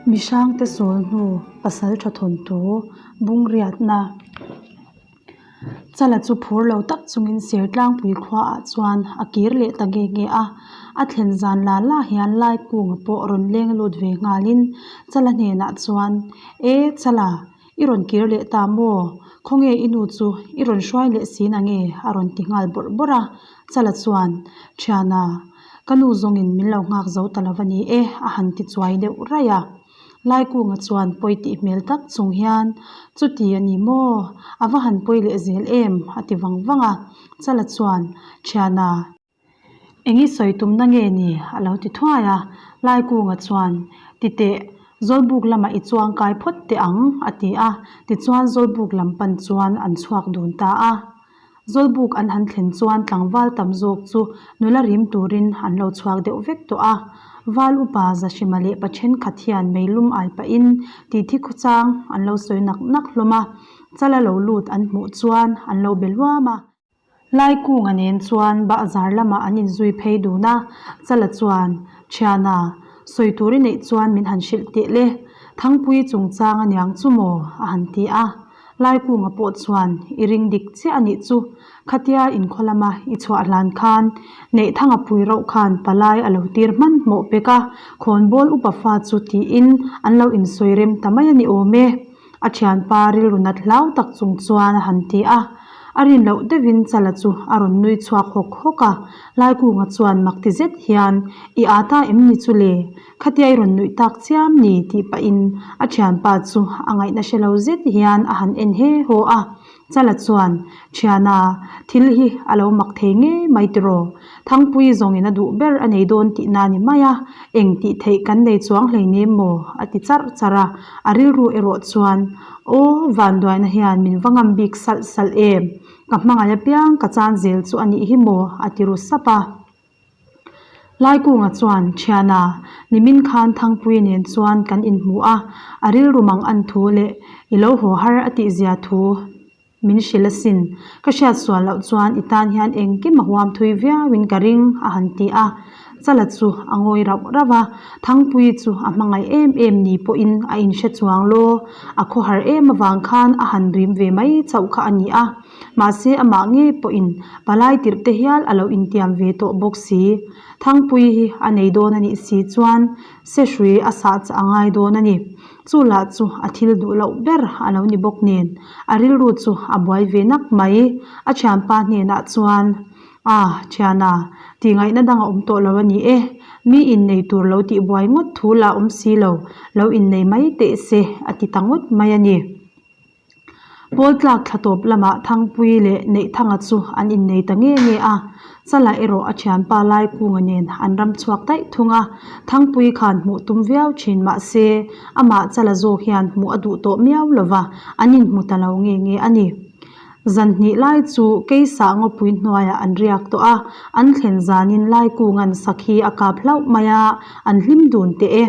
Mihrangte sawl hnu pasaltha thawnthu bungriatna Chala chu phur lo tak chungin Sertlangpui khuaah chuan a kir leh ta nge nge a. A thlen zan la la hian Laikunga pawh rawn leng lut ve nghalin Chala hnenah chuan, E Chala, I rawn kir leh ta maw? Khawnge i nu chu i rawn hruai leh si na nge? a rawn ti nghal bawrh bawrh a. Chala chuan, Thiana, ka nu zawngin min lo nghak zo ta lo va ni e, a han ti chuai deuh raih a. Laikunga chuan pawi tih hmel tak chung hian, Chuti a ni maw? A va han pawi leh zel em? a ti vang vang a. Chala chuan, Thiana, Eng i sawi tumna nge ni? a lo ti thuai a. Laikunga chuan, Ti teh, Zawlbuk lamah i chuang kai phawt teh ang, a ti a. Tichuan Zawlbuk lam pan chuan an chhuak dun ta a. Zawlbuk an han thlen chuan tlangval tam zawk chu nula rim turin an lo chhuak deuh vek tawh a. Val upa Zahrima leh pa thenkhat hian meilum ai pahin tihthi khawchang an lo sawi nak nak hlawm a. Chala lo lut an hmuh chuan an lo be luam a. Laikunga nen chuan bahzar lamah an inzui phei dun a, Chala chuan, Thiana, sawi tur i neih chuan min han hrilh teh le, Thangpui chungchang a niang chu maw? a han ti a. Laikunga pawh chuan, I ring dik chiah a nih chu, khatia inkhaw lama i chhuah hlan khan Neihthanga pui rauh khan palai a lo tir hmanhmawh pek a, khawnbawl upa fa chu tiin an lo insawi rem ta mai a ni awm e. A thianpa rilru nat hlau tak chung chuan a han ti a. A rin loh deuhin Chala chu a rawn nui chhuak hawk hawk a. Laikunga chuan mak ti zet hian, I â ta em ni chu le? Khatia i rawn nuih tak chiam ni? tih pahin a thianpa chu a ngaihna hre lo zet hian a han en he haw a. Chala chuan, Thiana, thil hi a lo mak thei ngei mai tiraw? Thangpui zawngin a duh ber a nei dawn tihna ni mai a, eng tih theih kan nei chuang hleinem maw? a ti charh charh a, a rilru erawh chuan, Aw, vanduaina hian min va ngam bik salh salh em? Ka hmangaih apiang ka chan zel chu a nih hi maw? a ti ru sap a. Laikunga chuan, Thiana, nimin khan Thangpui nen chuan kan inhmu a, a rilru mang an thu leh i lo haw har a tihzia thu min hrilh asin. Ka hriat sual loh chuan i tan hian engkim a huam thui viauin ka ring, a han ti a. Chala chu a ngawi rauh rauh a, Thangpui chu a hmangaih em em ni pawhin a inhre chuang law. A khawhar em avang khan a han rim ve mai chauh kha a ni a. Mahse amah ngei pawhin palai tirh te hial a lo intiam ve tawh bawk si. Thangpui hi a nei dawn a nih si chuan sehrui a sah chah a ngai dawn a ni. Chu lah chu a thil duh loh ber a lo ni bawk nen a rilru chu a buai ve nak mai. A thianpa hnenah chuan, Ah, thiana, tih ngaihna dang a awm tawh lo a ni e. Mi innei tur lo tih buai ngawt thu lah awm si lo, lo innei mai teh se a ti ta ngawt mai a ni. Pawl tlak thla tawp lamah Thangpui leh Neihthanga chu an innei ta nge nge a, Chala erawh a thianpa Laikunga nen an ram chhuak daih thung a, Thangpui khan hmuh tum viau thin mah se amah Chala zawk hian hmuh a duh tawh miau lo va, an inhmu ta lo nge nge a ni. Zan hnih lai chu Keisah ngawpui hnuaiah an riak tawh a, an thlen zanin Laikunga'n sakhi a kap hlauh mai a, an hlim dun teh e.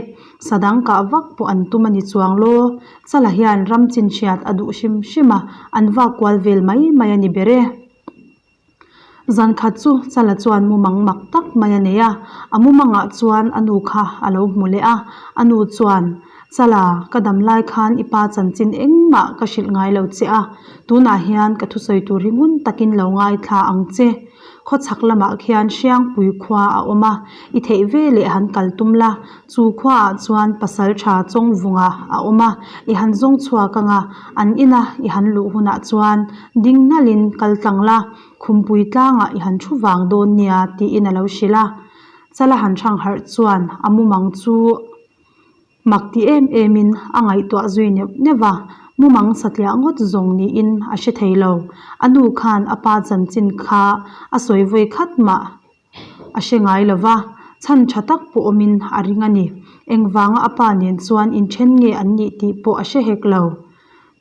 Sa dang kah vak pawh an tum a ni chuang law. Chala hian ram chin hriat a duh hrim hrim a, an vak kual vel mai mai a ni ber e. Zan khat chu Chala chuan mumang mak tak mai a nei a, a mumangah chuan a nu kha a lo hmu leh a, a nu chuan, Chala, ka dam lai khan i pa chanchin engmah ka hrilh ngai lo che a, tunah hian ka thusawi tur hi ngun takin lo ngaithla ang che. Khawchhak lamah khian Hriangpui khua a awm a, i theih ve leh han kal tum la, chu khuaah chuan pasal tha Chawngvunga a awm a, i han zawng chhuak ang a, an ina i han luh hunah chuan ding nalhin kal tlang la, khumpui tlangah i han thu vang dawn nia tiin a lo hrilh a. Chala han hrang harh chuan a mumang chu. Mak ti em emin a ngaihtuah zui neuh neuh a, mumang satliah ngawt zawng niin a hre thei lo. A nu khan a pa chanchin kha a sawi vawi khat mah a hre ngai lo va, chhan tha tak pawh awmin a ring a ni. Engvanga a pa nen chuan inthen nge an nih tih pawh a hre hek lo.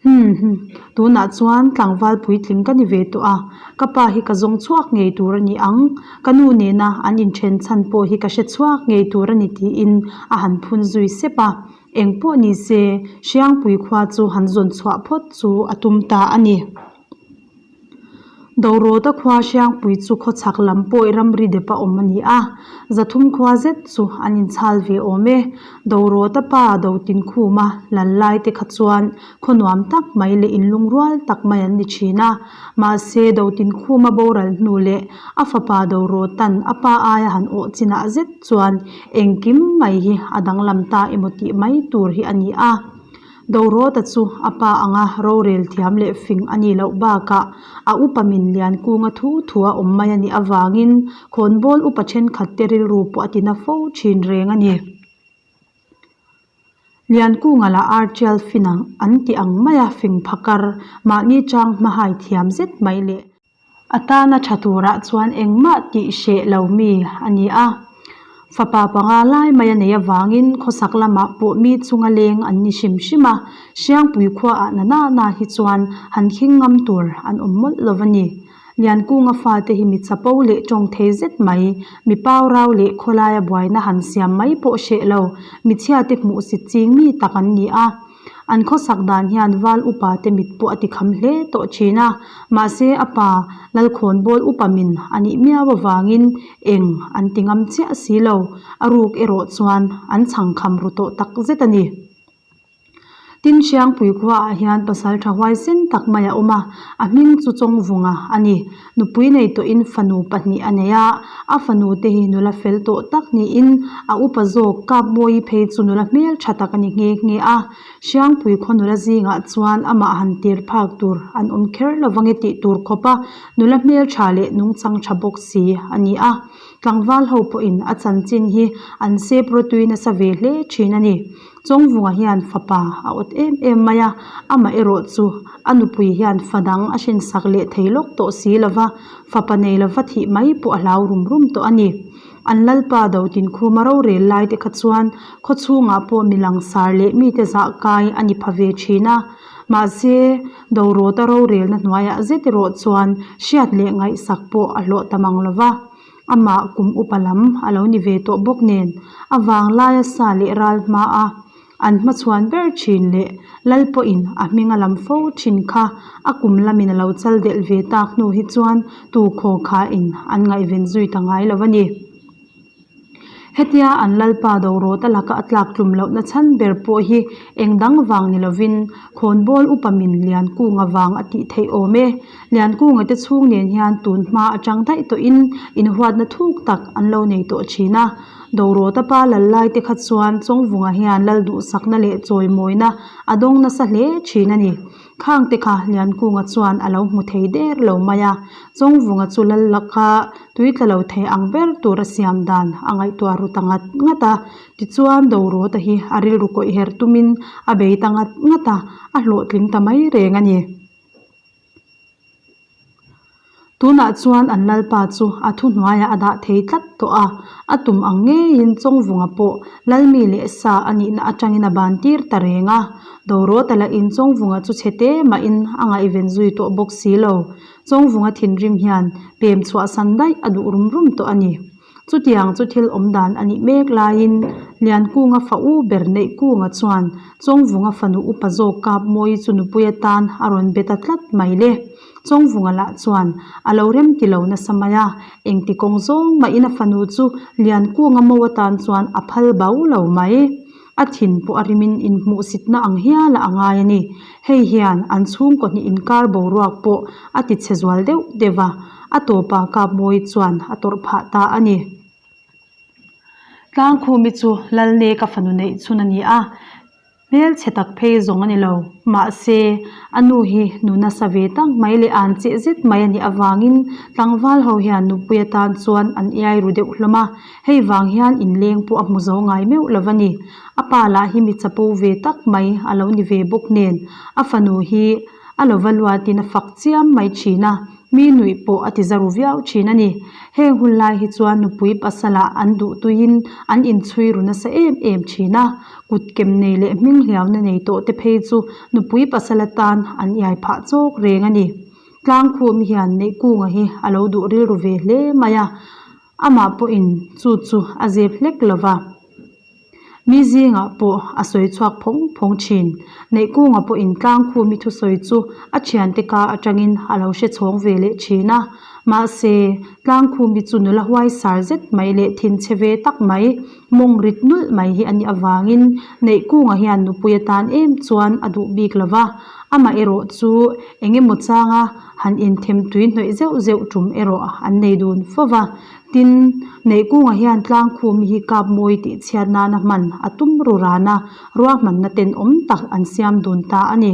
Hum hum, tunah chuan tlangval puitling ka ni ve tawh a, ka pa hi ka zawng chhuak ngei tur a ni ang, ka nu nena an inthen chhan pawh hi ka hre chhuak ngei tur a ni tiin a han phun zui sep a, eng pawh ni se Hriangpui khua chu han zawn chhuah phawt chu a tum ta a ni. Dorawta khua Hriangpui chu khawchhak lam pawih ramri dep a awm a ni a, 300 khua zet chu an inchhal ve awm e. Dorawta pa Dotinkhuma lal lai te kha chuan khaw nuam tak mai leh inlungrual tak mai an ni thin a, mahse Dotinkhuma boral hnu leh a fapa Dorawtan a pa aia han awh chinah zet chuan engkim mai hi a danglam ta emaw tih mai tur hi a ni a. Dorawta chu a pa anga rorel thiam leh fing a nih loh bakah a upa min lian kunga thu thu a awm mai a nih avangin khawnbawl upa thenkhat te rilru pawh a tina fo thin reng a ni. Liankunga lah Artial fin ang an tih ang maia fing phakar mahni chang hmahai thiam zet mai leh A tana tha turah chuan engmah tih hreh lo mi a ni a. Fapa panga lai mai a nei avangin khawsak lamah pawh mi chunga leng an ni hrim hrim a, Hriangpui khuaah na na na hi chuan han khing ngam tur an awm mawlh lo a ni. Liankunga fate hi mi chapo leh tawng thei zet mai, mi paurau leh khawlaia buaina han siam mai pawh hreh lo, michhiate hmuhsit ching mi tak an ni a. An khawsak dan hian val upa te mit pawh a ti kham hle tawh thin a, mahse a pa Lalkhawnbawl upa min a nih miau avangin eng an ti ngam chiah si lo, a ruk erawh chuan an chhang kham ru tawh tak zet a ni. Tin Hriangpui khuaah hian pasal tha huaisen tak mai a awm a, a hming chu Chawngvunga a ni. Nupui nei tawhin fanu pahnih a nei a, a fanu te hi nula fel tawh tak niin a upa zawk Kapmawii phei chu nula hmel tha tak a ni nghe nghe a. Hriangpui khaw nula zingah chuan amah han tir phak tur an awm kher lo vange tih tur khawp a nula hmel tha leh nungchang tha bawk si a ni a. Tlangval ho pawhin a chanchin hi an sep rawtui nasa ve hle thin a ni. Chawngvunga hian fapa a awt em em mai a, amah erawh chu a nupui hian fa dang a hrinsak leh thei lawk tawh si lo va, fapa nei lova thih mai pawh a hlau rum rum tawh a ni. An lalpa Dotinkhuma rorel lai te kha chuan khaw chhungah pawh mi langsar leh mite zah kai a ni pha ve thin a, mahse Dorawta rorelna hnuaiah zet erawh chuan hriat leh ngaihsak pawh a hlawh ta mang lo va. Amah kum upa lam a lo ni ve tawh bawk nen a vanglaia sa leh ral hma a an hmachhuan ber thin leh lal pawhin a hming a lam fo thin kha a kum lamin a lo chal delh ve tak hnu hi chuan tu khaw khain an ngaihven zui ta ngai lo a ni. Hetia an lalpa Dorawta laka a tlak tlum lohna chhan ber pawh hi eng dang vang ni lovin khawnbawl upa min Liankunga vang a tih theih awm e. Liankunga te chhung nen hian tun hma atang daih tawhin inhuatna thuk tak an lo nei tawh thin a. Dorawta pa lal lai te kha chuan Chawngvunga hian lal duhsakna leh chawimawina a dawng nasa hle thin a ni. Khang te kha Liankunga chuan a lo hmu thei der lo mai a, Chawngvunga chu lal laka tui tla lo thei ang ber tur a siam dan a ngaihtuah ru ta ngat ngat a. Tichuan Dorawta hi a rilru kawih her tumin a bei ta ngat ngat a, a hlawhtling ta mai reng a ni. Tunah chuan an lalpa chu a thuhnuaiah a dah thei tlat tawh a, a tum ang ngeiin Chawngvunga pawh Lalmi leh sa a nihna atangin a ban tir ta reng a. Dorawta lahin Chawngvunga chu chhe te mahin a ngaihven zui tawh bawk si lo. Chawngvunga thinrim hian pem chhuahsan daih a duh rum rum tawh a ni. Chutiang chu thil awm dan a nih mek laiin Liankunga fa u ber Neihkunga chuan Chawngvunga fanu upa zawk Kapmawii chu nupui atan a rawn be ta tlat mai le. Chawngvunga lah chuan a lo rem ti lo nasa mai a, engti kawng zawng mahin a fanu chu Liankunga mo atan chuan a phal bau lo mai. A thin pawh a rimin inhmuhsitna ang hialah a ngai a ni. Hei hian an chhungkaw hnih inkar boruak pawh a ti chhe zual deuh deuh a, a tawpa Kapmawii chuan a tawrh phah ta a ni. Tlangkhumi chu Lalneka fanu neih chhun a ni a, hmelchhe tak phei zawng a ni lo. Mahse, a nu hi nu nasa ve tak mai leh an cheh zet mai a nih avangin tlangval ho hian nupui atan chuan an iai ru deuh hlawm a. Hei vang hian inleng pawh a hmu zo ngai meuh lo a ni. A pa lah hi mi chapo ve tak mai a lo ni ve bawk nen a fanu hi a lova luatin a fak chiam mai thin a, mi nuih pawh a ti za ru viau thin a ni. Heng hun lai hi chuan nupui pasalah an duh tuiin an inchhui ru nasa em em thin a, kut kem nei leh hming hliauna nei tawh te phei chu nupui pasal atan an iai phah chawk reng a ni. Tlangkhum hian Neihkunga hi a lo duh rilru ve hle mai a. Amah pawhin chu chu a zep hlek lo va. Mi zingah pawh a sawi chhuak phawng phawng thin. Neihkunga pawhin Tlangkhumi thusawi chu a thiante ka atangin a lo hre chhawng ve leh thin a. Mahse, Tlangkhumi chu nula huai sar zet mai leh thinchhe ve tak mai, mawng rit nulh mai hi a nih avangin Neihkunga hian nupui atan em chuan a duh bik lo va, amaherawh chu eng emaw changa han inthem tui hnawih zeuh zeuh tum erawh an nei dun fo va. Tin, Neihkunga hian Tlangkhumi hi kap mawi tih chhiat nana hman a tum ru ran a, ruahmanna tenawm tak an siam dun ta a ni.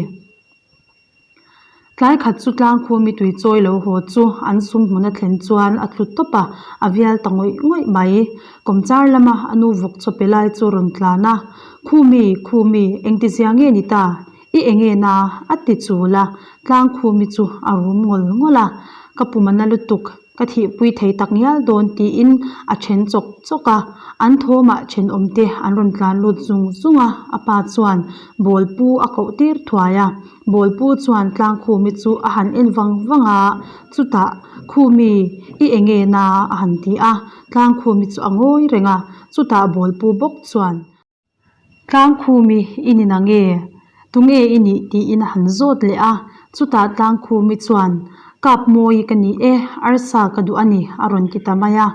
Tlai khat chu Tlangkhumi tui chawi lo haw chu an sum hmun a thlen chuan a tlu tawp a, a vial ta ngawih ngawih mai. Kawmchar lama a nu vawk chaw pe lai chu rawn tlan a, Khumi, Khumi, engtizia nge ni ta? I enge na? a ti chul a, Tlangkhumi chu a rum ngawl ngawl a, Ka pum a na lutuk, ka thihpui thei tak ngial dawn tiin a then chawk chawk a, an thawmah thenawmte an rawn tlan lut zung zung a, a pa chuan ball pu a koh tir thuai a, ball pu chuan Tlangkhumi chu a han en vang vang a, chutah Khumi i enge na a han ti a, Tlangkhumi chu a ngawi reng a, chutah ball pu bawk chuan. Tlangkhumi i ni na nge? Tunge i nih tiin a han zawt leh a, chutah Tlangkhumi chuan, Kap mawi ka ni e, arsa ka duh a ni a rawn ti ta mai a,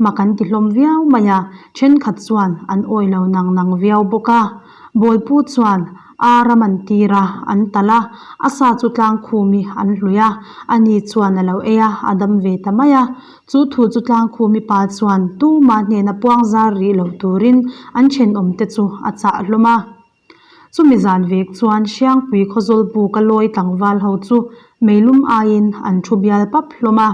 mak an ti hlawm viau mai a, thenkhat chuan an awi lo nang nang viau bawk a. Bawlpu chuan ar a man tir a, an talh a, a sa chu Tlangkhumi an hlui a, ani chuan a lo ei a, a dam ve ta mai a. Chu thu chu Tlangkhumi pa chuan tuma hnena puang zar rih lo turin an thenawmte chu a chah hlawm a. Chumi zan vek chuan Hriangpui Khawzawl buka lawi tlangval ho chu meilum aiin an thu bial pap hlawm a.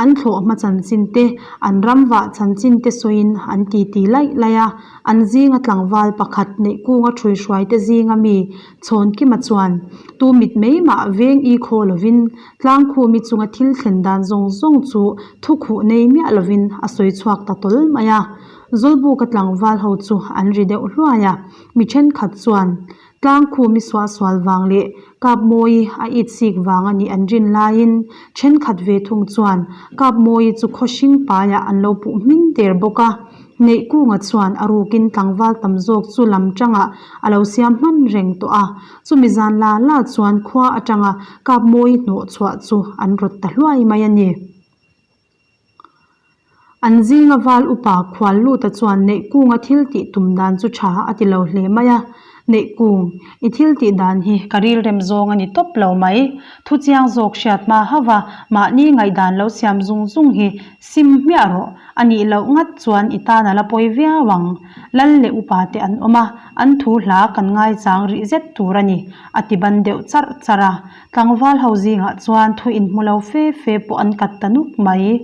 An thlawh hma chanchin te, an ram vah chanchin te sawiin an titi laih laih a. An zinga tlangval pakhat Neihkunga ṭhuihruaite zinga mi Chhawnkima chuan tu mit mai mah veng i khaw lovin Tlangkhumi chunga thil thlen dan zawng zawng chu thukhuh nei miah lovin a sawi chhuak ta tawl mai a. Zawlbuka tlangval ho chu an ri deuh hluai a, mi thenkhat chuan Tlangkhumi suahsual vang leh Kapmawi a it sik vang a nih an rin laiin thenkhat ve thung chuan Kapmawi chu khawhring paiah an lo puh hmin der bawk a. Neihkunga chuan a rukin tlangval tam zawk chu lam tangah a lo siam hman reng tawh a. Chumi zan la la chuan khua atanga Kapmawi hnawh chhuah chu an rawt ta hluai mai a ni. An zinga val upa khual luta chuan Neihkunga thil tih tum dan chu tha a ti lo hle mai a, Neihkung, i thil tih dan hi ka rilrem zawng a ni tawp lo mai. Thu chiang zawk hriat hma hauh a, mahni ngaihdan lo siam zung zung hi sim hmiah rawh. A nih loh ngat chuan i tan a la pawi viau ang. Lal leh upa te an awm a, an thu hla kan ngaichang rih zet tur a ni, a ti ban deuh charh charh a. Tlangval ho zingah chuan thu inhmu lo fe fe pawh an kat ta nuk mai.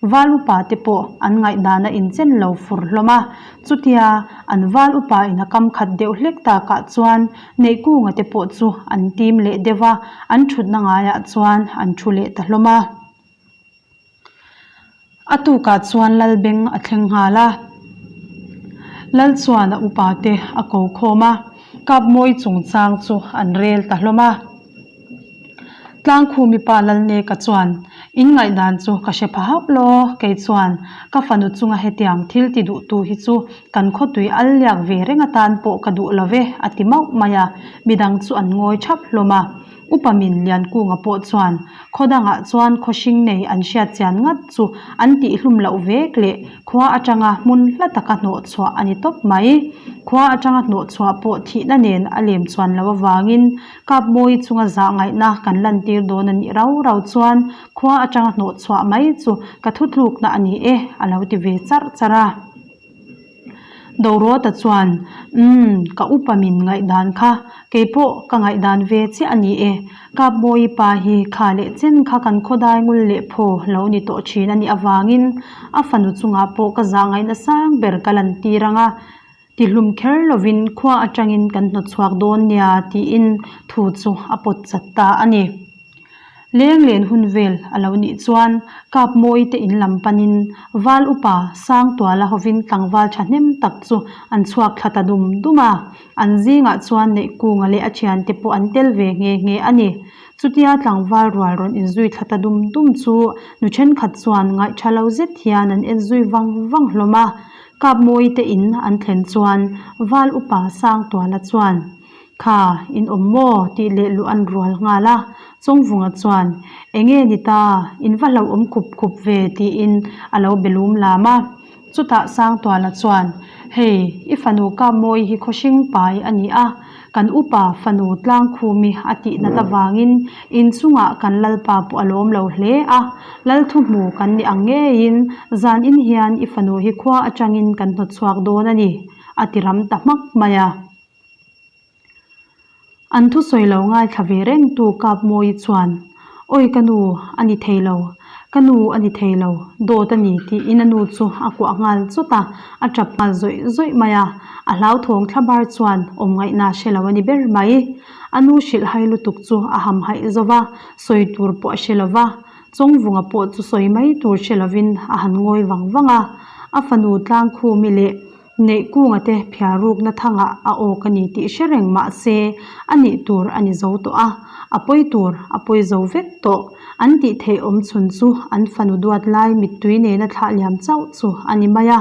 Val upa te pawh an ngaihdan a inchen lo fur hlawm a, chutia an val upa in a kam khat deuh hlek takah chuan Neihkunga te pawh chu an tim leh deuh a, an thutna ngaiah chuan an thu leh ta hlawm a. A tukah chuan Lalbeng a thleng nghal a, Lal chuan a upa te a ko khawm a, Kapmawi chungchang chu an rel ta hlawm a. Tlangkhumi pa Lalneka chuan, In ngaihdan chu ka hre pha hauh law, kei chuan ka fanu chunga hetiang thil ti duhtu hi chu kan khawtui al liak ve reng atan pawh ka duh lo ve, a ti mauh mai a, midang chu an ngawi thap hlawm a. Upa min Liankunga pawh chuan khaw dangah chuan khaw hring nei an hriat chian ngat chu an tihhlum loh vek leh khua atanga hmun hla taka hnawh chhuah a ni tawp mai. Khua atanga hnawh chhuah pawh thihna nen a lem chuan loh avangin Kapmawi chunga zah ngaihna kan lantir dawn a nih rau rau chuan khua atanga hnawh chhuah mai chu ka thutlukna a ni e a lo ti ve charh charh a. Dorota chuan, Umm, ka upa min ngaihdan kha, keipawh ka ngaihdan ve chiah a ni e. Kapmawi pa hi kha leh chen kha kan khawdai ngul leh phaw lo ni tawh thin a nih avangin a fanu chungah pawh ka zah ngaihna sang ber ka lantir ang a, tihlum kher lovin khua atangin kan hnawtchhuak dawn nia tiin thu chu a pawt chat ta a ni. Leng len hun vel a lo nih chuan Kapmawi te in lam panin Val upa Sangtuala hovin tlangval thahnem tak chu an chhuak thla ta dum dum a, an zingah chuan Neihkunga leh a thiante pawh an tel ve nghe nghe a ni. Chutia tlangval rual rawn inzui thla ta dum dum chu nu thenkhat chuan ngaihtha lo zet hian an en zui vang vang hlawm a. Kapmawii te in an thlen chuan Val upa Sangtuala chuan, Kha, in awm maw? tih leh luh an rual nghal a. Chawngvunga chuan, Enge ni ta, in va hlauhawm khup khup ve tiin a lo be lum lam a. Chutah Sangtuala chuan, Hei, i fanu Kapmawii hi khawhring pai a ni a, kan upa fanu Tlangkhumi a tih nat avangin inchungah kan lalpa pawh a lawm lo hle a, lal thuhmu kan ni ang ngeiin zan in hian i fanu hi khua atangin kan hnawtchhuak dawn a ni, a ti ram ta hmak mai a. An thusawi lo ngaithla ve rengtu Kapmawii chuan, Awi ka nu, a ni thei lo, ka nu a ni thei lo, dawt a ni tiin a nu chu a kuah nghal chawt a, a tap nghal zawih zawih mai a, a hlauthawng thla bar chuan awm ngaihna hre lo a ni ber mai. A nu hrilh hai lutuk chu a hamhaih zo va, sawi tur pawh a hre lo va, Chawngvunga pawh chu sawi mai tur hre lovin a han ngawi vang vang a, a fanu Tlangkhumi leh Neihkunga te phiarrukna thangah a awk a ni tih hre reng mah se a nih tur a ni zo tawh a, a pawi tur a pawi zo vek tawh. An tih theih awm chhun chu an fanu duat lai mittui nena thlah liam chauh chu a ni mai a.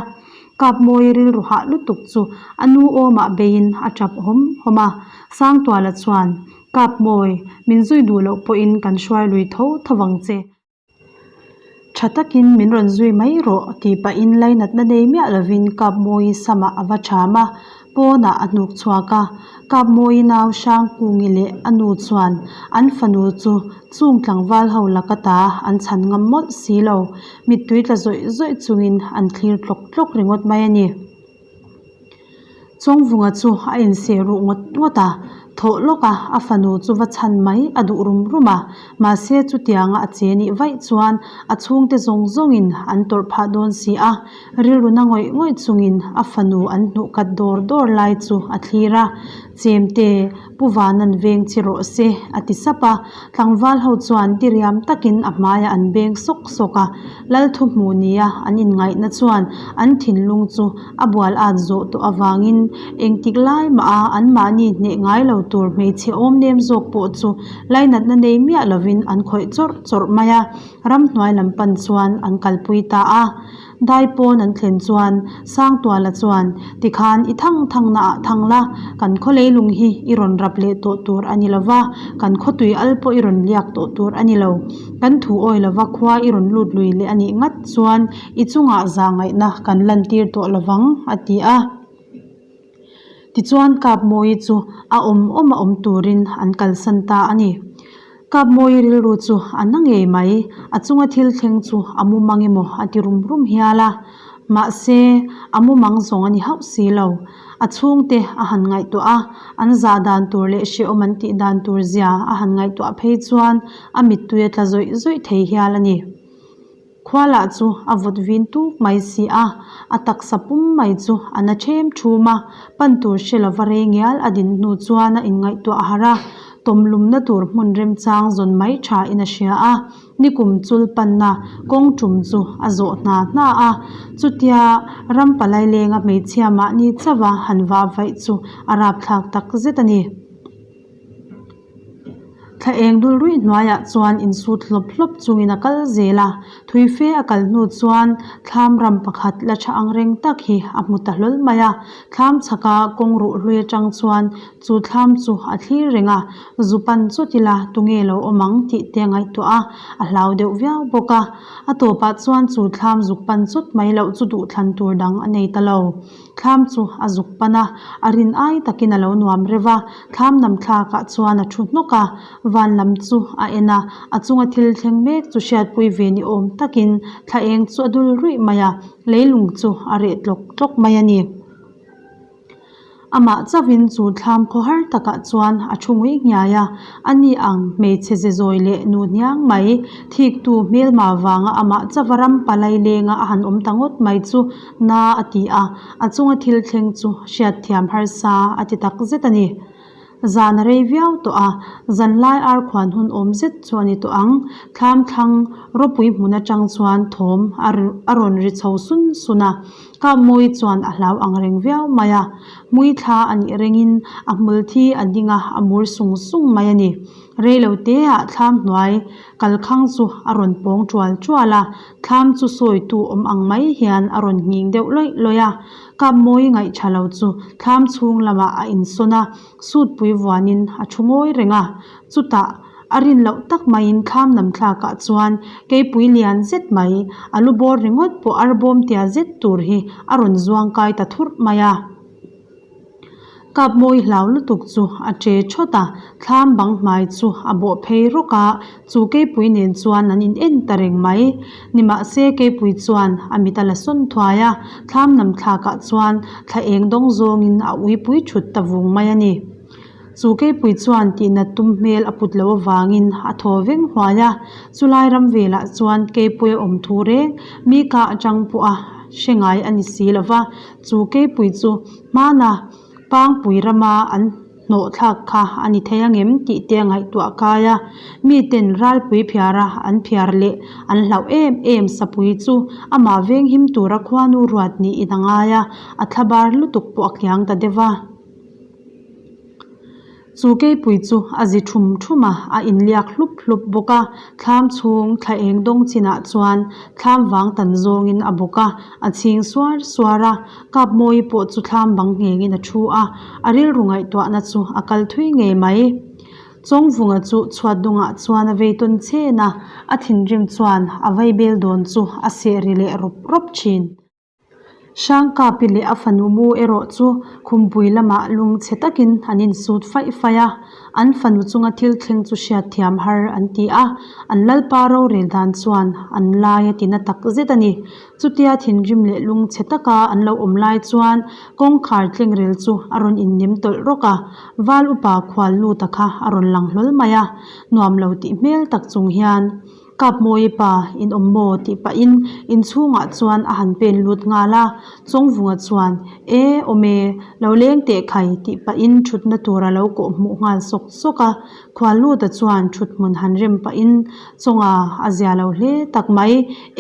Kapmawi rilru hah lutuk chu a nu awmah beiin a tap hawm hawm a. Sangtuala chuan, Kapmawi, min zui duh loh pawhin kan hruai lui tho tho vang che. Tha takin min rawn zui mai rawh tih pahin lainatna nei miah lovin Kapmawii samah a va ṭham a, pawnah a hnuk chhuak a. Kapmawii nau Hrangkungi leh a nu chuan an fanu chu chung tlangval ho laka ta an chhan ngam mawlh si lo, mittui tla zawih zawih chungin an thlir tlawk tlawk ringawt mai a ni. Chawngvunga chu a inseh ruh ngawt ngawt a, thawh lawk a, a fanu chu va chhan mai a duh rum rum a, mahse chutianga a che nih vaih chuan a chhungte zawng zawngin an tawrh phah dawn si a, rilru na ngawih ngawih chungin a fanu an hnuh kat dawr dawr lai chu a thlir a, Chemte, Pu Vanan veng chi rawh se, a ti sap a, tlangval ho chuan diriam takin a hmaiah an beng sawk sawk a, Lal thuhmuh nia an inngaihna chuan an thinlung chu a bual at zawh tawh avangin engtik lai mah a anmahni hneh ngai lo tur hmeichhe awm nem zawk pawh chu lainatna nei miah lovin an khawih chawrh chawrh mai a, ramhnuai lam pan chuan an kalpui ta a. Dai pawn an thlen chuan Sangtuala chuan, Tikhan i thang thang naah thang la, kan khaw leilung hi i rawn rap leh tawh tur a ni lo va, kan khawtui al pawh i rawn liak tawh tur a ni lo. Kan thu awi lova khua i rawn lut lui leh a nih ngat chuan i chungah zahngaihna kan lantir tawh lovang, a ti a. Tichuan Kapmawii chu a awm awm a awm turin an kalsan ta a ni. Kapmawii rilru chu a na ngei mai, a chunga thil thleng chu a mumang emaw a ti rum rum hial a. Mahse, a mumang zawng a ni hauh si lo. A chhungte a han ngaihtuah a, an zah dan tur leh hrehawm an tih dan tur zia a han ngaihtuah phei chuan a mittui a tla zawih zawih thei hial a ni. Khua lah chu a vawt vin tuk mai si a, a taksa pum mai chu a na ṭhem ṭhum a, pan tur hre lova rei ngial a din hnu chuan a inngaihtuah harh a, tawmlumna tur hmun remchang zawn mai ṭhain a hria a, nikum chul panna kawng ṭum chu a zawh hna hna a, chutia ram palai lenga hmeichhia mahni chauha han vah vaih chu a rapthlak tak zet a ni. Thla eng dul ruih hnuaiah chuan insut hlawp hlawp chungin a kal zel a, thui fe a kal hnu chuan thlam ram pakhat la tha ang reng tak hi a hmu ta hlawl mai a, thlam chhaka kawng ruh hlui atang chuan chu thlam chu a thlir reng a, zu pan chawt ila tunge lo awm ang tih te a ngaihtuah a, a hlau deuh viau bawk a, a tawpah chuan chu thlam zuk pan chawt mai loh chu duhthlan tur dang a nei ta lo. Thlam chu a zuk pan a, a rin ai takin a lo nuam reuh a, thlam nam thlakah chuan a thu hnawk a, van lam chu a en a, a chunga thil thleng mek chu hriatpui ve ni awm takin thla eng chu a dul ruih mai a, leilung chu a reh tlawk tlawk mai a ni. Amah chauhin chu thlam khawhar takah chuan a thu ngui nghiai a, a ni ang hmeichhe ze zawi leh nu hniang mai, thiktu hmelma vanga amah chauha ram palai lenga a han awm ta ngawt mai chu Na a ti a, a chunga thil thleng chu hriatthiam harsa a ti tak zet a ni. Zan a rei viau tawh a, zanlai ar khuan hun awm zet chu a ni tawh ang. Thlam thlang ropui hmun atang chuan thawm a a rawn ri chho sun sun a, Kapmawii chuan a hlau ang reng viau mai a. Hmui thla a nih rengin a hmul thi a ding a, a mur sung sung mai a ni. Reilo teah thlam hnuai kalkhang chu a rawn pawng tual tual a, thlam chu sawitu awm ang mai hian a rawn nghing deuh lawih lawih a. Kapmawi ngaihṭha lo chu thlam chhung lamah a insawn a, sutpui vuanin a ṭhu ngawi reng a. Chutah a rin loh tak maiin thlam lam thlakah chuan keipui lian zet mai, a lu bawr ringawt pawh arbawm tia zet tur hi a rawn zuang kai ta thurh mai a. Kapmawi hlau lutuk chu a ṭe ṭhawt a, thlam bang hmai chu a bawh phei rawk a, chu keipui nen chuan an in en ta reng mai. Nimahse keipui chuan a mit a la sawn thuai a, thlam lam thlakah chuan thla eng dawng zawngin a uipui ṭhut ta vung mai a ni. Chu keipui chuan tihnat tum hmel a put loh avangin a thaw veng huai a, chulai ram velah chuan keipui a awm thu reng mi ka atang pawh a hre ngai a ni si lo va, chu keipui chu hmana pangpui rama an hnawh thlak kha a ni thei angem tih te a ngaihtuah kai a, miten ralpui phiara an phiar leh an hlauh em em sapui chu amah venghim tura khuanu ruat niin a ngai a, a thlabar lutuk pawh a kiang ta deuh va. Chu keipui chu a zi thum thum a, a inliak hlup hlup bawk a. Thlam chhung thla eng dawng chinah chuan thlam vang tan zawngin a bawk a, a chhing suar suar a. Kapmawi pawh chu thlam bang nghengin a thu a, a rilru ngaihtuahna chu a kal thui ngei mai. Chawngvunga chu chhuat dungah chuan a vei tawn chen a, a thinrim chuan a vaibel dawn chu a seh ri leh rawp rawp thin. Hrangkapi leh a fanu mu erawh chu khumpui lamah lungchhe takin an insut faih faih a, an fanu chunga thil thleng chu hriatthiam har an ti a, an lalpa rorel dan chuan an lai a tina tak zet a ni. Chutia thinrim leh lungchhe taka an lo awm lai chuan kawngkhar tlengrel chu a rawn innem tawlh rawk a, val upa khual luta kha a rawn lang hlawl mai a, nuam lo tih hmel tak chung hian. Kapmawi pa in awm maw tih pahin inchhungah chuan a han pen lut nghal a, Chawngvunga chuan E awm e, lo leng teh khai tih pahin thutna tur a lo kawh hmuh nghal sawk sawk a, Khualluta chuan thut hmun han rem pahin Chawnga a zia lo hle tak mai,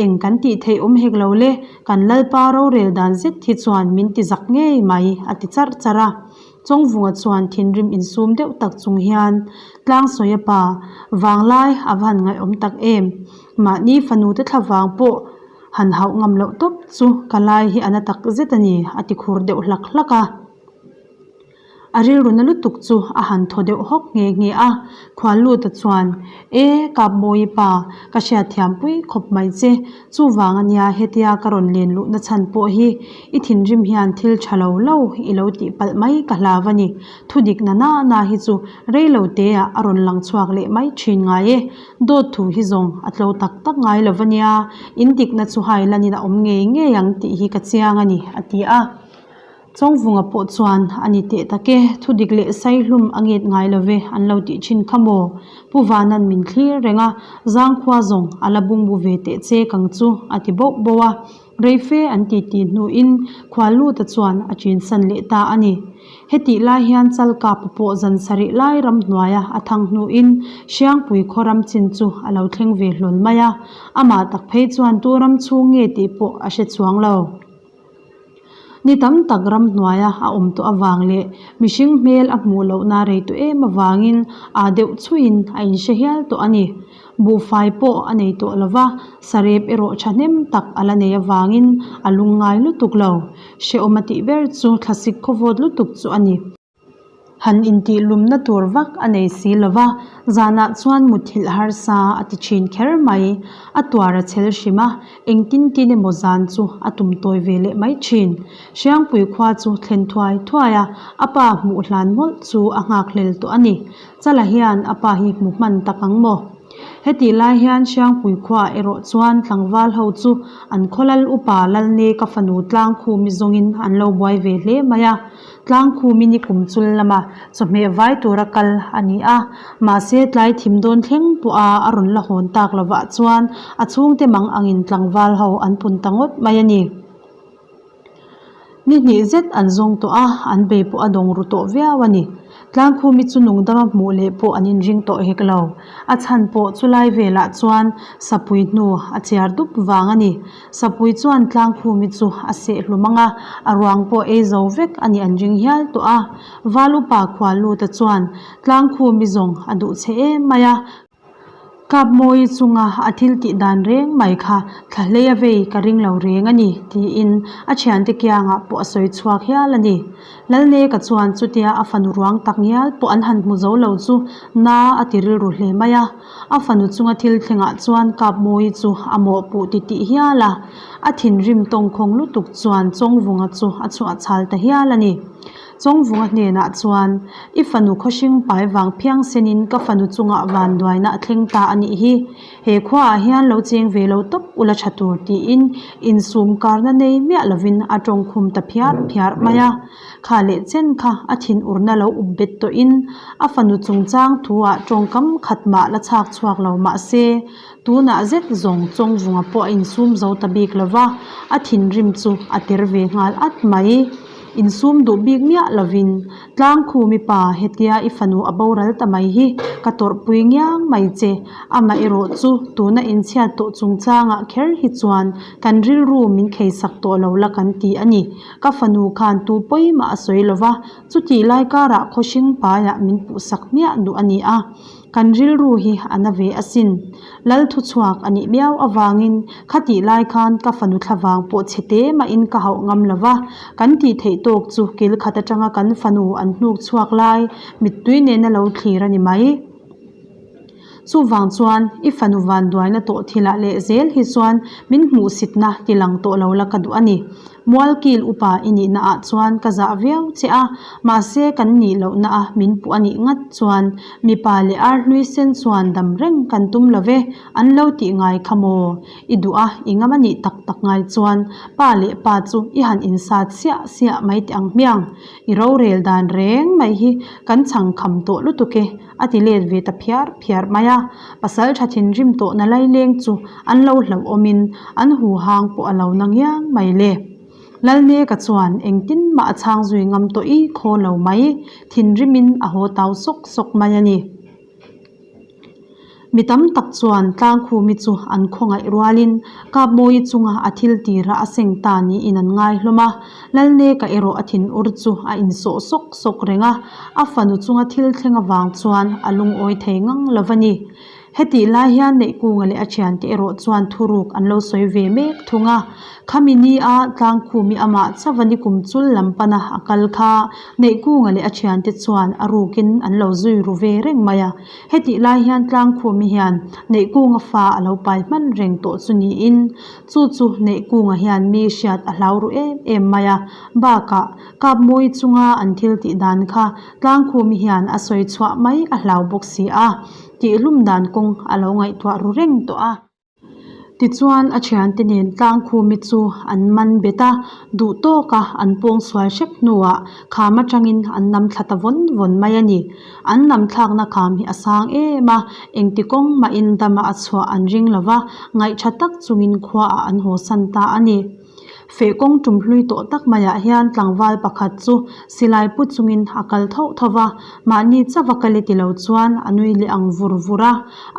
eng kan tih theih awm hek lo le, kan Lalpa rorel dan zet hi chuan min ti zak ngei mai a ti charh charh a. Chawngvunga chuan thinrim insum deuh tak chung hian Tlangsawi a pa, Vanglai a va han ngaihawm tak em? Mahni fanu te thla vang pawh han hauh ngam loh tawp chu ka lai hi a na tak zet a ni, a ti khur deuh hlak hlak a. A rilru na lutuk chu a han thaw deuh hawk nghe nghe a. Khualluta chuan, E, Kapmawi pa, ka hriatthiam pui khawp mai che. Chuvang a nia hetia ka rawn len luhna chhan pawh hi i thinrim hian thil tha lo lo i lo tih palh mai ka hlau a ni. Thudik na na na hi chu rei lo teah a rawn lang chhuak leh mai thin ngai e. Dawt thu hi zawng a tlo tak tak ngai lo va nia, in dikna chu hai lanin a awm ngei ngei ang tih hi ka chiang a ni, a ti a. Chawngvunga pawh chuan a ni teh tak e, thudik leh saihlum a nget ngai lo ve an lo tih thin kha maw? Pu Vanan min thlir reng a, Zangkhua zawng a la bungbu ve teh che kang chu a ti boh boh a. Reife an ti ti hnuin Khualluta chuan a chinsan leh ta a ni. Hetih lai hian Chalkapa pawh zan sarih lai ramhnuaia a thang hnuin Hriangpui khaw ram chin chu a lo thleng ve hlawl mai a, amah tak phei chuan tu ram chhung nge tih pawh a hre chuang lo. Ni tam tak ramhnuaia a awm tawh avang leh mihring hmel a hmuh lohna rei tawh em avangin aa deuh chhuiin a inhre hial tawh a ni. Buhfai pawh a nei tawh lo va, sarep erawh thahnem tak a la nei avangin a lungngai lutuk lo. Hrehawm a tih ber chu thlasik khawvawt lutuk chu a ni. Han intihlumna tur vak a nei si lo va, zanah chuan muthilh harsa a ti thin kher mai. A tuar a chhel hrim a, engtin tin emaw zan chu a tum tawi ve leh mai thin. Hriangpui khua chu thlen thuai thuai a, a pa hmuh hlan mawlh chu a nghakhlel tawh a ni. Chala hian a pa hi hmu hman tak ang maw? Hetih lai hian Hriangpui khuaah erawh chuan tlangval ho chu an khawlal upa Lalneka fanu Tlangkhumi zawngin an lo buai ve hle mai a. Tlangkhumi ni kum chul lama chawhmeh vai tura kal a ni a, mahse tlai thim dawn thleng pawha a rawn la hawn tak lovah chuan a chhungte mang angin tlangval ho an pun ta ngawt mai a ni. Ni hnih zet an zawng tawh a, an bei pawh a dawng ru tawh viau a ni. Tlangkhumi chu nungdama hmuh leh pawh an inring tawh hek lo. A chhan pawh chulai velah chuan sapui hnu a chiar dup vang a ni. Sapui chuan Tlangkhumi chu a seh hlum ang a, a ruang pawh ei zo vek a nih an ring hial tawh a. Val upa Khualluta chuan Tlangkhumi zawng a duh che em mai a. Kapmawi chunga a thil tih dan reng mai kha thla hlei a vei ka ring lo reng a ni, tiin a thiante kiangah pawh a sawi chhuak hial a ni. Lalneka chuan chutia a fanu ruang tak ngial pawh an han hmu zo lo chu na a ti rilru hle mai a. A fanu chunga thil thlengah chuan Kapmawi chu a mawhpuh titih hial a, a thinrim tawngkhawng lutuk chuan Chawngvunga chu a chhuah chhal ta hial a ni. Chawngvunga hnenah chuan, I fanu khawhring pai vang phiang senin ka fanu chungah vanduaina a thleng ta a nih hi. He khuaah hian lo cheng ve lo tawp ula tha tur tiin insum karna nei miah lovin a tawngkhum ta phiar phiar mai a. Kha leh chen kha a thinurna lo up bet tawhin a fanu chungchang thuah tawngkam khat mah la chhak chhuak lo mah se, tunah zet zawng Chawngvunga pawh a insum zo ta bik lo va, a thinrim chu a ter ve nghal at mai. Insum duh bik miah lovin, Tlangkhumi pa, hetia i fanu a boral ta mai hi ka tawrhpui ngiang mai che. Amaherawh chu tuna inchhiat tawh chungchangah kher hi chuan kan rilru min kheisak tawh lo la kan ti a ni. Ka fanu khan tu pawimah a sawi lo va, chutih lai karah khawhring paiah min puhsak hmiah duh a ni a. Kan rilru hi a na ve asin. Lal thuchhuak a nih miau avangin khatih lai khan ka fanu thlavang pawh chhe te mahin ka hauh ngam lo va, kan tih theih tawk chu kil khat atanga kan fanu an hnuk chhuak lai mittui nena lo thlir a ni mai. Chuvang chuan i fanu vanduaina tawh thilah leh zel hi chuan min hmuhsitna ti lang tawh lo la ka duh a ni. Mualkil upa i nihna ah chuan ka zah viau che a, mahse kan nih lohna a min puh a nih ngat chuan mipa leh ar hlui sen chuan dam reng kan tum lo ve, an lo tih ngai kha maw? I duh a, i ngam a nih tak tak ngai chuan pa leh pa chu i han insat siah siah mai teh ang hmiang. I rorel dan reng mai hi kan chhang kham tawh lutuk e, a ti let ve ta phiar phiar mai a. Pasal tha thinrim tawhna laileng chu an lo hlauhawmin an huhang pawh a lo na ngiang mai le. Lalneka chuan engtin mah a chhang zui ngam tawh i khaw lo mai, thinrimin a haw tau sawk sawk mai a ni. Mi tam tak chuan Tlangkhumi chu an khawngaih rualin Kapmawi chunga a thil tira a seng ta niin an ngai hlawm a. Lalneka erawh a thinur chu a insawh sawk sawk reng a, a fanu chunga thil thleng avang chuan a lungawi thei ngang lo va ni. Hetih lai hian Neihkunga leh a thiante erawh chuan thuruk an lo sawi ve mek thung a. Khami nia Tlangkhumi amah chauh a nikum chul lam pana a kal kha Neihkunga leh a thiante chuan a rukin an lo zui ru ve reng mai a. Hetih lai hian Tlangkhumi hian Neihkunga fa a lo pai hman reng tawh chu niin chu chu Neihkunga hian mi hriat a hlau ru em em mai a. Bakah Kapmawi chunga an thil tih dan kha Tlangkhumi hian a sawi chhuah mai a hlau bawk si a. Tihhlum dan kawng a lo ngaihtuah ru reng tawh a. Tichuan a thiante nen Tlangkhumi chu an man bet a, duh tawka an pawng sual hrep hnuah kham atangin an nam thla ta vawn vawn mai a ni. An nam thlakna kham hi a sang em a, engti kawng mahin dama a chhuah an ring lo va, ngaihtha tak chungin khuaah an haw san ta a ni. Feh kawng tum hlui tawh tak maiah hian tlangval pakhat chu silai pu chungin a kal thauh thauh va, mahni chauh a kal i ti lo chuan a nui leh ang vur vur a.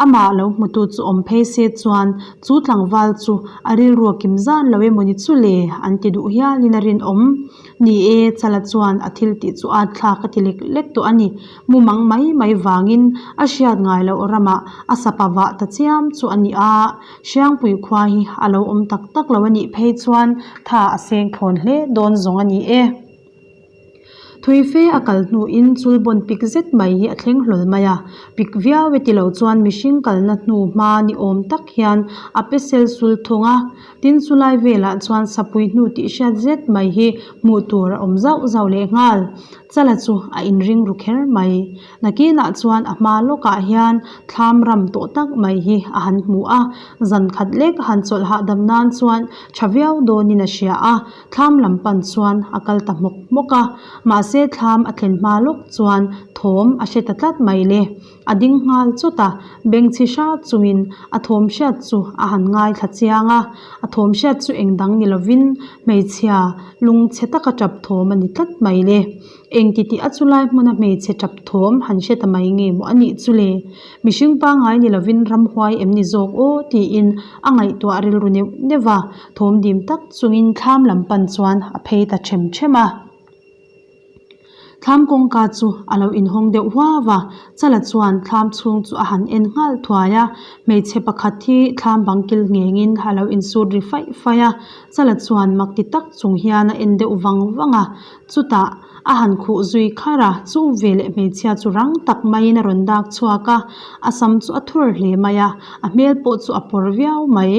Amah lo hmutu chu awm phei se chuan chu tlangval chu a rilru a kim zan lo emawni chu le an ti duh hialin a rinawm. Ni e, Chala chuan a thil tih chu at thlak a ti lek lek tawh a ni. Mumang mai mai vangin a hriat ngai loh ramah a sapa vah ta chiam chu a ni a. Hriangpui khua hi a lo awm tak tak lo a nih phei chuan tha a seng thlawn hle dawn zawng a ni e. Thui fe a kal hnuin chulbawn pik zet mai hi a thleng hlawl mai a, pik viau e tilo chuan mihring kalna hnu hma ni awm tak hian a pe sel sul thung a, tin chulai velah chuan sapui hnu tih hriat zet mai hi hmuh tur a awm zauh zauh lehnghal. Chala chu a inring ru kher mai. Nakinah chuan a hma lawkah hian thlam ram tawh tak mai hi a han hmu a, zan khat lek a han chawlh hahdam nan chuan tha viau dawnin a hria a, thlam lam pan chuan a kal ta hmawk hmawk a. Mahse. Mahse thlam a thlen hma lawk chuan thawm a hre ta tlat mai le. A ding nghal chawt a, bengchhi hrat chungin a thawm hriat chu a han ngaithla chiang a. A thawm hriat chu eng dang ni lovin hmeichhia lungchhe taka tap thawm a ni tlat mai le. Eng ti tih a chulai hmuna hmeichhe tap thawm han hre ta mai nge maw a nih chu le? Mihring pangngai ni lovin ramhuai em ni zawk aw tiin a ngaihtuah rilru neuh neuh va, thawm dim tak chungin thlam lam pan chuan a phei ta them them a. Thlam kawngka chu a lo inhawng deuh huau a, Chala chuan thlam chhung chu a han en nghal thuai a, hmeichhe pakhat hi thlam bang kil nghengin a lo insut ri faih faih a, Chala chuan mak ti tak chung hian a en deuh vang vang a, chutah a han khuh zui khar a, chu veleh hmeichhia chu rang tak maiin a rawn dak chhuak a, a sam chu a thur hle mai a, a hmel pawh chu a pawr viau mai.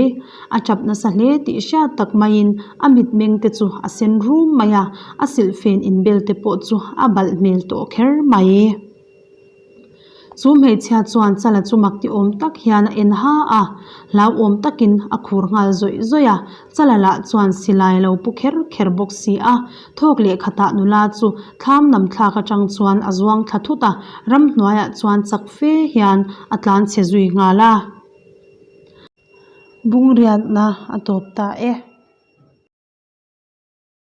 A tap nasa hle tih hriat tak maiin a mitmeng te chu a sen rum mai a, a silhfen inbel te pawh chu a balh hmel tawh kher mai. Chu hmeichhia chuan Chala chu mak ti awm tak hian a en ha a, hlauhawm takin a khur nghal zawih zawih a, Chala lah chuan silai lo pu kher kher bawk si a, thawk leh khatah nula chu thlam nam thlak atang chuan a zuang thla thut a, ramhnuaiah chuan chak fe hian a tlan chhe zui nghal a. Bungriatna a tawp ta e.